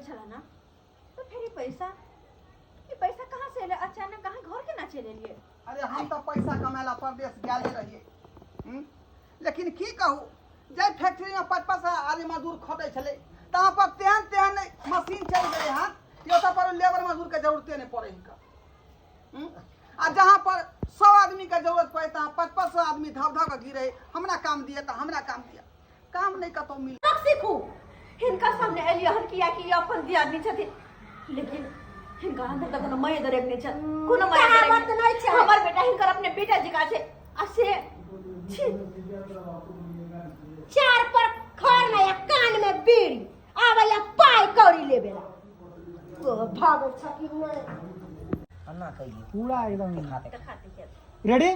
छला ना तो फिर ई पैसा कहाँ से एलै अचानक? अहाँ घर केना चलि एलियै? अरे हम तऽ पैसा कमाय ला परदेश गेले रहियै, लेकिन की कहू, जाहि फैक्ट्रीमे 55 आदमी मजदूर खटै छलै तहाँ पर तेहन तेहन मशीन चलि गेलै हन कि ओतऽ पर लेबर मजदूरके जरूरते नहि पड़ै हिनका। आ जहाँ पर 100 आदमीके जरूरत पड़े तहाँ 5500 आदमी धब धऽ कऽ गिरे, हमरा काम दिअ तऽ हमरा काम दिअ, काम नहि कतहु मिल। सीखू हिनका सामने एलियै हन कियाकि ई अपन दियादनी छथिन, लेकिन हिनका अंदर तऽ कोनो माय दरेक नहि छै, कोनो माय दरेक कहावत नहि छै। हमर बेटा हिनकर अपने बेटा जकाँ छै आ से छी। चार पर खर नहीं आ कान में बीड़ी आबैया पाई कौड़ी लेबे ला तो भागो छथिन नहीं। अन्ना कहिए पूरा एकदम देखा दे। देखा दे। Ready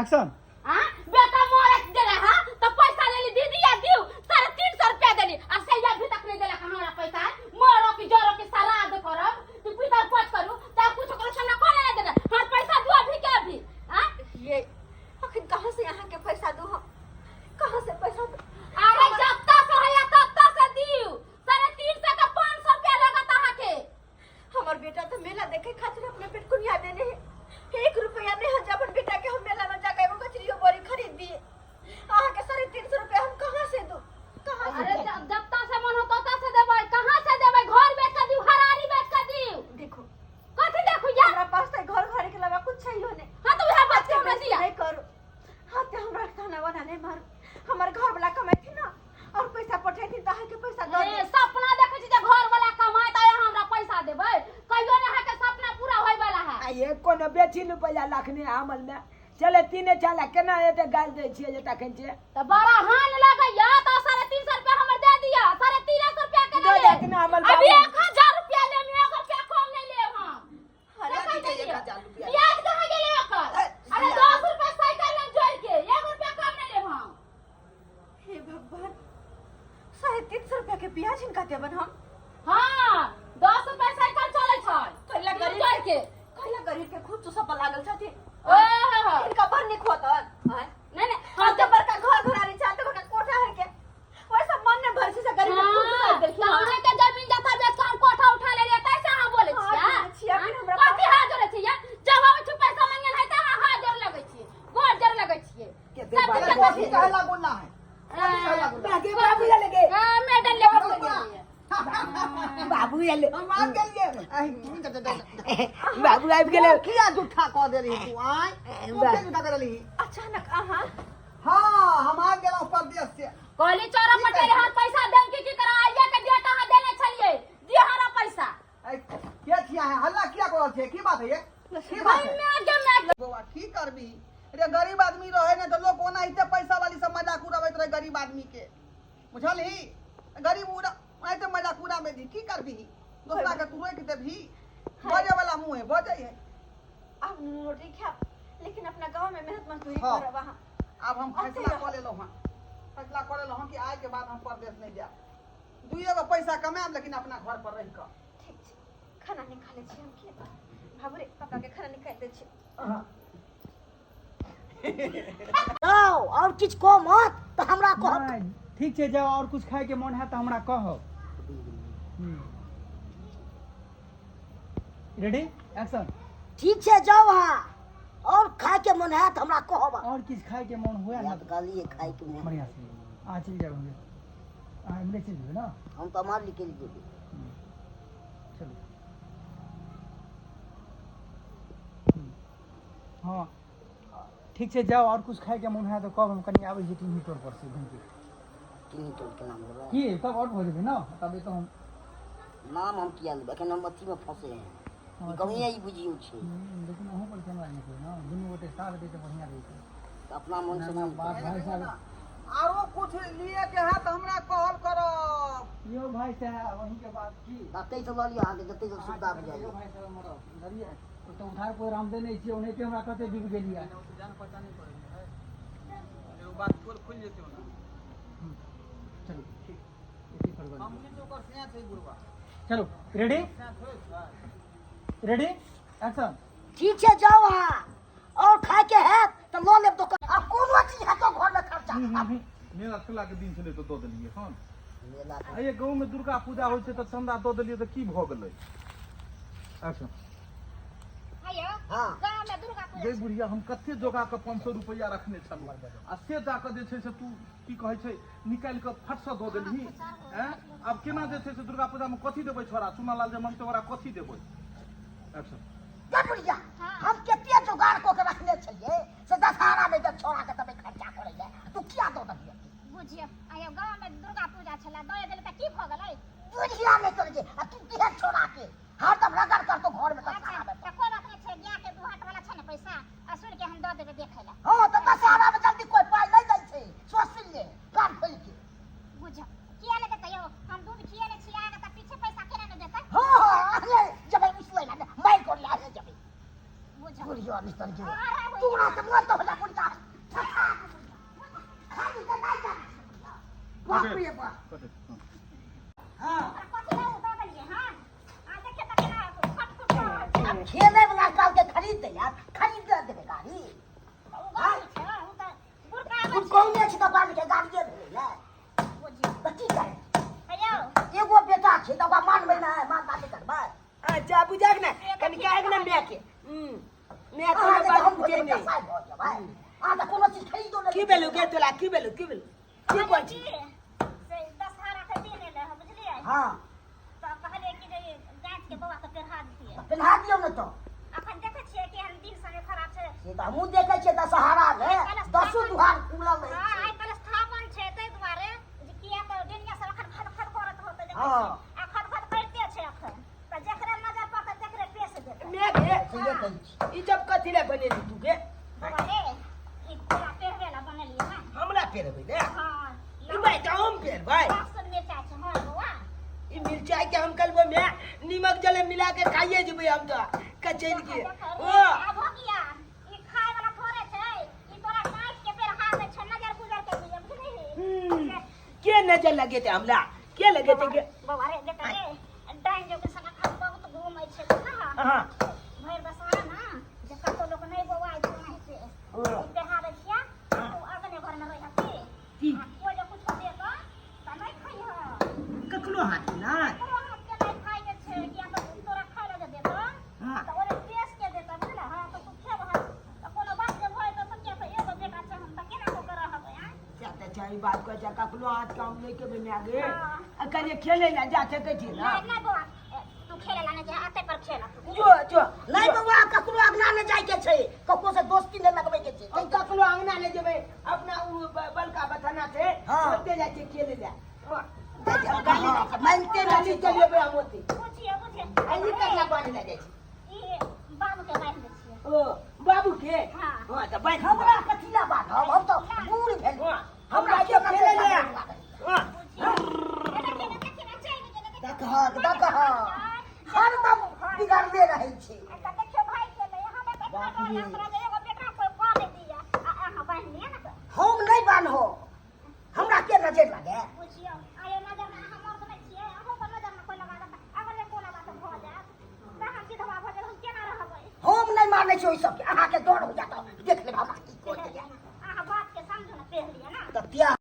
action. हाँ बेटा मोरत देला, हाँ तो पैसा लेली दीदी या दियो 350 रुपया देली आ से अभी तक नहीं देला हमरा पैसा। मोरो की जरो की श्राद्ध करब तू पितर पच करू त कुछ करू हमरा कोन नहीं देला हां पैसा दू अभी के अभी। हां ये अखन कहां से अहां के पैसा दू, हम कहां से पैसा दू? अरे जब तक होया तब तक से दियो 350 का 500 रुपया लगत अहां के। हमर बेटा तो मेला देखे खातिर अपने पेट कुनिया देने है, 1 रुपया नहीं है अपन बेटा के हम मेला में जाके एगो कचरियो बोरी खरीद दिए। अहाँ के 350 रुपया हम कहाँ से दू, कहाँ से अरे दू? जब तक से मन हो तब से देबै, कहाँ से देबै? घर बेच के दियो, हरारी बेच के दियो। देखो कथी देखो यार, हमरा पास तो घर घर के अलावा कुछ चाहिए नहीं। हां तो वह बात के हमरा दिया नहीं करो, हां ते हमरा खाना वाना नहीं मारू, हमर घर वाला कमाई ना और पैसा पठेथिन त अहाँ के पैसा दऽ ए, देब। सपना देखै छी जे घर वाला कमाए त अहाँ हमरा पैसा देबै, कहियो ने अहाँ के सपना पूरा होय वाला है। आ ये कोनो बेची रुपया लाखने अमल में चले तीने चाला केना एते गाल दै छियै जे तखन छै त बड़ा हान लगैया त 350 रुपया हमर दे दिया, 350 रुपया के दऽ लेब। देत ना अमल अभी बाबू। 1000 रुपया लेब, 1 रुपया कम नहीं लेब हम। अरे की कहिए 1000 रुपया? ब्याज कहाँ गेलै ओकर? ए, अरे 10 रुपया साइकिल में जोड़ के 1 रुपया कम नहीं लेब हम। हे भगवान, 350 रुपया के ब्याज हिनका देबन हम? हाँ 10 रुपया साइकिल चलै छै। कैला गरीब जोड़ के। कैला गरीब के खूब चूसऽ पर लागल छथिन। ओहो। हिनका बड़ नीक होतन। आँय? नहीं, नहीं, हम तो बड़का घर घरारी छै, तो बड़का कोठा है के वैसा मन ने भर छै से गरीब के खूब चूसऽ देलखिन। हाँ, अहाँ के जमीन जथा बेच के हम कोठा उठा लेलियै, तैसे अहाँ बोलै हाँ, छियै? बोलै छियै, अखन हमरा कथी हाथ जोड़ै छियै? जब आबै छी पैसा मांगे नै तऽ अहाँ हाथ जोड़े लगै छियै, गोड़ जोड़े लगै छियै। केते सब बात दिन कथी कथी कहेला बोलना है? कथी कहेला बोलना? बागे बाबू आले गे। हाँ, मेडल लेके चलि गेलियै। बाबू आले। हम आबि गेलियै। आहि, बाबू आबि गेलै। किया झूठा कऽ देलही तू? आँय, तू किया झूठा कऽ देलही अचानक अहाँ? हाँ हम आबि गेलहुँ परदेश से। कहली चोरा पटेल हाथ पैसा देम की की करा आइया के दिया कहाँ देने छलियै, दिया हमरा पैसा। ऐ, के छिया है हल्ला किया कर रहल छियै? की बात है ये? की बात है? मैं गे मैं बौआ की करबी रे, गरीब आदमी रहे ने तऽ लोक ओनाहिते पैसा वाली सब मजाक उड़ाबैत रहे गरीब आदमी के, बुझलही? गरीब उड़ा ओनाहिते मजाक उड़ाबै दी, की करबी? दोसरा के तू रोकि देबही? बजे वाला मुँह है, बजै है। आब नून रोटी खायब, लेकिन अपना गाँव में मेहनत मजदूरी हाँ। करब अहाँ। आब हम फैसला कऽ लेलहुँ हँ, फैसला कऽ लेलहुँ हँ कि आइ के बाद हम परदेश नहि जायब, दुइए गो पैसा कमायब लेकिन अपना घर पर रहि कऽ। ठीक छै, खाना निकालै छी हम। की बाबू रे, पापा के खाना निकालि दै छी। जाओ और किछु कह मत तऽ हमरा कहब। नहि, ठीक छै, जाओ, और कुछ खाय के मन है तऽ हमरा कहब। Ready action. ठीक छै, जाओ अहाँ, और खाय के मन है तऽ हमरा कहब। और किछु खाय के मन हुए ना? तऽ कहलियै खाय के मन। बढ़िया से अहाँ चलि जायब, हमरे अहाँ एम्हरे चलि जेबै ना? हम तऽ अमर निकलि जेबै। चलू। हाँ ठीक छै, जाओ, और कुछ खाय के मन है तऽ कहब, हम कनि आबै छी टिन्ही टोल पर से घुमि के। टिन्ही टोल के नाम लेबै? की तब आउट भऽ जेबै ना, तबे तऽ हम नाम हम किया लेबै, एखन हम अथीमे फंसे हैं। हाँ, गाँवे ई बुझियौ छै। लेकिन अहूँ पर कैमरा नहि छै ने, दुनू गोटे साथ दै तऽ बढ़िआँ रहै छै। तऽ अपना मन से ना, नहि। बात भाई साहब आरो कुछ लिए के है तऽ हमरा कहल करब। यौ भाई साहब, अहीँके बात की जतै से लऽ लिअ अहाँके जतै से सुविधा बुझाइए। यौ भाई साहब, मरब बुझलियै, ओतऽ उधार कोइ हम देने छियै, ओनाहिते हमरा कते डूबि गेलियै। जान पहचान नहि करै है, एगो बात खोल खुलि जेतै ओना। चलू ठीक, एते पर हम बुझै ओकर सैं छै बुढ़वा। चलू रेडी सैं थोड़े छै। Ready action. ठीक छै, जाओ अहाँ, और खाय के हैत तऽ लऽ लेब दोकान आ कोनो चीज हेतौ घर में खर्चा। मेला ठेला के दिन छलै तऽ दऽ देलियै हन। मेला के अरे गाँव में दुर्गा पूजा होइ छै तऽ चंदा दऽ देलियै तऽ की भऽ गेलै? अच्छा। आयो। हाँ। गाँव में दुर्गा पूजा। गे बुढ़िया, हम कते जोगा कऽ 500 रुपैआ रखने छलहुँ आ से जा कऽ जे छै से तू की कहै छै निकालि कऽ फटसँ दऽ देलही। आँय, आब केना जे छै से दुर्गा पूजामे कथी देबै? छोड़ा चुनालाल जे मंगतै ओकरा कथी देबै? अच्छा। गे बुढ़िया, हम कते जोगाड़ कऽ के रखने छलियै से दशहरा में जब छोड़ा के तबे खर्चा करै ले तू किया दऽ देलियै? बुझियौ आयो, गाँव में दुर्गा पूजा छलै, दऽ देलै तऽ की भऽ गेलै? बुढ़िया नहि करै छै आ तू किया छोड़ा के हरदम रगड़ करतो घर में अच्छा। दशहरा में? तऽ कोइ बात नहि छै, गाय के दुहाट वाला छै ने पैसा, असुर के हम दऽ देबै देखै लए। हाँ, तऽ दशहरा में जल्दी कोई पाइ नहि दै छै, सोच सुनि ले कान खोलि के। बुझ किया नहि देतै यौ? हम दूध खियेने छियै अहाँके तऽ पीछे पैसा केना नहि देतै? हाँ हाँ, अरे जबै उसलै ला मारि कर ला जबै। बुझ बुढ़िया निकल के तोरा तऽ मन तऽ होला बुढ़िया खाली तऽ नहि जानै छै बुढ़िया। बाप रे बाप। कटे, हाँ। हाँ। कथी लए दऽ देलियै हन? आ देखियौ तऽ केना खट खुट कऽ रहल छै। आब खेले वाला काल के खरीद दे यार, खरीद दे देबे गाड़ी। ओ गाड़ी छै, ओ तऽ बुढ़का आबै छै। कौने छै तऽ बाल के गाड़िए भेलै ने। बुझियौ। तऽ की करै? हेयौ। एगो बेटा छै तऽ ओकरा मानबै ने, मानता नहि करबै? अच्छा, बुझाक ने कनि काहे ने माय के माय कोनो अहाँके तऽ बात हम बुझै बुझै नहि। कसाइ भऽ जेबै, अहाँ तऽ कोनो चीज खरीदो नहि। की भेलौ गे तोरा? की भेलौ, की भेलौ, की कहै छी? से दशहरा के दिन एलै हँ, बुझलियै? हाँ। तऽ कहलियै कि जे गाछ के बौआ के पेढ़ा दितियै। तऽ पेन्हा दियौ ने। तऽ अखन देखै छियै केहन दिन समय खराब छै। से तऽ हमहूँ देखै छियै, दशहरा मे दसो दुहार खुलल रहै हाँ। छै। आइ काल्हि स्थापन छै, ताहि दुआरे जे किया तऽ दुनिया सब अखन खद खद करत होतै, देखै हाँ। छियै। आ खद खद करिते छै अखन तऽ जकरे नजर पड़तै तकरे पेश देतै। माय गे। ठीके कहै छी। ई सब कथी लए बनेली तू गे? बौआ रे, ई तोरा पेहबै लए बनेलियै हँ। हमरा पेरबै ने? हाँ। ई भाई तऽ हम पेरबै। लहसुन मिरचाइ छै, हाँ बौआ। ई मिरचाई के हम कलबो में नीमक जल मिला के खाइए जेबै हम तऽ कचैल के। ओ आब हो गया, ई खाय वाला थोड़े छै, ई तोरा काटि के पेरहा दै छै नजर गुजर के लिए, बुझलिही? के नजर लगेते हमरा? के लगेते के? बौआ रे, बेटा रे, डाइन जो के संग अखन बहुत घूमै छै ना। हाँ। भरि दशहरा ना जे कतौ लोक नहि बौआइ छै ओनाहिते। ई पेरहा दै छियै, तू अगने घर में रहिह की? की? आ कोइ जे कुछो देतौ तऽ नहि खइह। ककरो हाथ ना? ककरो हाथ के नहि खाय के छै, किया तऽ तोरा खाय लए जे देतौ हाँ। तऽ ओरे पेश के देतौ, बुझलह? हँ, तऽ तू खेबह तऽ कोनो बात जे भऽ जेतौ तऽ किया तऽ एगो बेटा छै, हम तऽ केना कऽ के रहबै? आँय। से तऽ छै बात कहै छै, ककरो हाथ के हम नहि खेबै माय गे। हाँ। आ कहलियै खेलै लए जा सकै छी ना? नहि नहि बौआ, तू खेले ला नहि जा, अते पर खेल तू। जो जो। नहि बौआ, ककरो अगना नहि जाय के छै, ककरो से दोस्ती नहि लगबै के छै। हम ककरो अंगना नहि जेबै, अपना उ बलका बथाना छै। हाँ। ओते जाइ छियै खेलै लए। हाँ। हाँ, मानिते नहि गाली छै। चलेबै हम ओते। बुझियो बुझियो। आ ई ककरा बान्हि लए जाइ छी? ई बाबू के बान्हि दै छियै। ओ बाबू के? हाँ। हाँ, तऽ बान्हि। हमरा कथी ला बान्हब? हम तऽ बूढ़ भेल। हाँ, हमरा हमरा के खेलै लए। हाँ। बुझियो, देखिए ने, देखिए ने, चलि गेलै, देखिए। देखहक देखहक, हरदम बिगड़ले रहै छै। अच्छा, देखियौ भागि गेलै। हमे तऽ इतना डर लागत रहै जे एगो बेटा कोइ कऽ नहि दिया आ अहाँ बान्हि लिअ ने तऽ। हम नहि बान्हब, हमरा के नजर लागे? बुझियौ आयो, नजर में अहाँ मर्द नहि छियै, अहूँ के नजर में कोइ लगा देत, अगर जे कोनो बात भऽ जायत तऽ हम विधवा भऽ जायब, हम केना रहबै? हम नहि मानै छी ओहि सबके, अहाँके डर हो जात, देख लेब हमरा की कऽ दैया। अहाँ बात के समझू ने, पेह लिअ ने। तऽ त्या